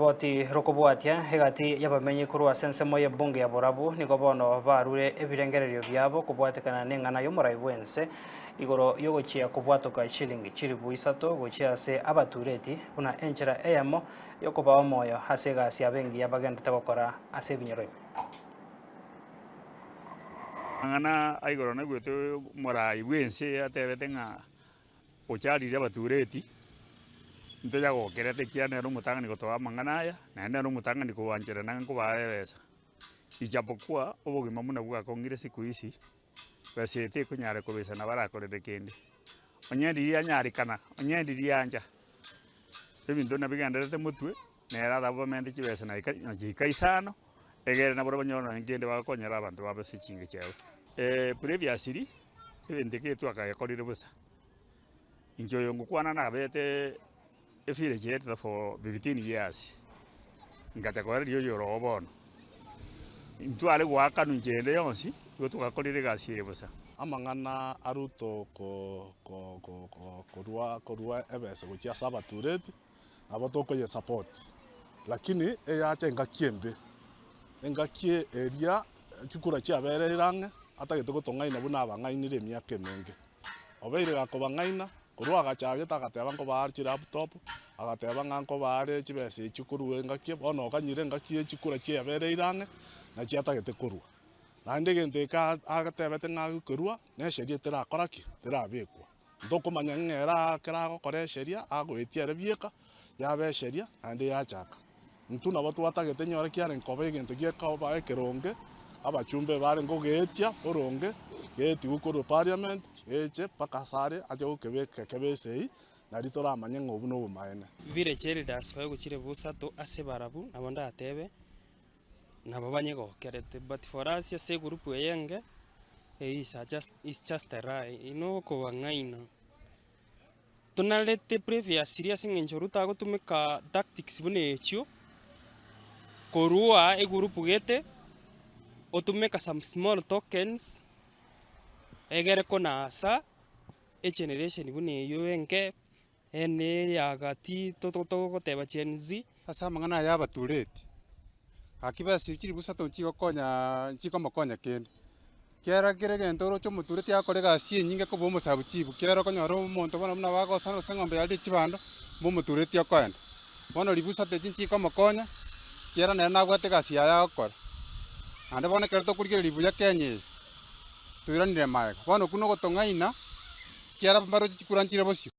Oroboti rokobwatia egati y'abamenyi korwa ase ensemo y'ebunge ya Borabu nigo bono barure ebirengererio biabo kobwatekana neng'ana y'omorai bw'ense igoro y'ogochia kobwatoka chilingi chilifu isato gochia ase abatureti buna enchera eyemo y'okobaa omoyo ase egasi yabo engiya bagendete gokora ase ebinyoro ime. Amang'ana a igoro naigwete omorai bw'ense atebete ng'a Ocharire abatureti, ntoyagokerete ekiagera nere omotang'ani gotoa amang'ana aya, naende nere omotang'ani kobancherana ng'a nkobaa ebesa. Ijapokuwa obogima buna bwakong'ire siku hizi, besa eye tekonyara kobesa nabo arakorere kende. Onye riria yanyarekana, onye riria yancha, ebinto buna bigendererete motwe, nere arabamente chibesa naika nachiika isano, egere nabo banyore nonye kende bagokonyera abanto babo ase chinka chiabo. Previously, ebinto eke twakagekorire bosa, inche oyo ngokwana nabete evillage eye for 15 years, ngacha koereria oyo ore oo bono, intware goakanwa inche ende yonsi, igo twagakorire egasi eye bosa. Amang'ana a Ruto ko- ko- ko- ko- korwa korwa ebesa gochia ase abatureti. nabo tokoyesapoti, lakini eyacha engaki embe, engaki eria chikura chiabereire ang'e, atagete gotong'aina buna abang'ainire emiaka emenge. Obeire gakobang'aina, korwa agachagete agateba nkobaa chilaptop, agateba ng'a nkobaa chibesa echi korwa engaki, bono okanyire engaki ye chikura chiabereire ang'e, nachi atagete korwa. Naende egento eke agatebete ng'a agokerua, na esheria terakora ki? Terabekwa. Ntokomanya ng'a ere ekero agokora esheria, agoetia ere bieka, yaba esheria, naende yachaka. Intwe nabo twatagete nyore kiarenge koba egento gekoba ekeronge, abachumbe barenge gogeetia boronge, geetigwe korwa parliament, geche mpaka ase are ache gokebeka kebe esegi, nari toramanye ng'a obwo nobomaene. Village elders koegwa chire bosato ase barabwo, nabo ndatebe, nabo banyegokerete but for us ase egroup eye enge, is a just is just a lie, inwe okobang'aina. Tonarete previously ase eng'encho Ruto agotumeka tactics buna echio, korwa egroup gete, otumeka some small tokens, egere konasa egeneration buna eywo enke, ene ya gati togoteba Gen Z. Ase amang'ana aya abatureti, gaki besa chilifu isato nchigokonya nchikomokonya kende. Kera kera egento oroche omotureti agokora egasi enyinge kobua omosabu chifu, kera okonyora omonto bono buna bagosana gose eng'ombe yarire chibando, mbo omotureti okoenda. Bono ribu isato echi nchikomokonya, kiagera nere nabwate egasi yaye agokora. Naende bono ekero tokorigereria buya Kenya eye, toiranire maega. Bono okwo nogotong'aina, kiagera mbaroche chikura nchire bosio.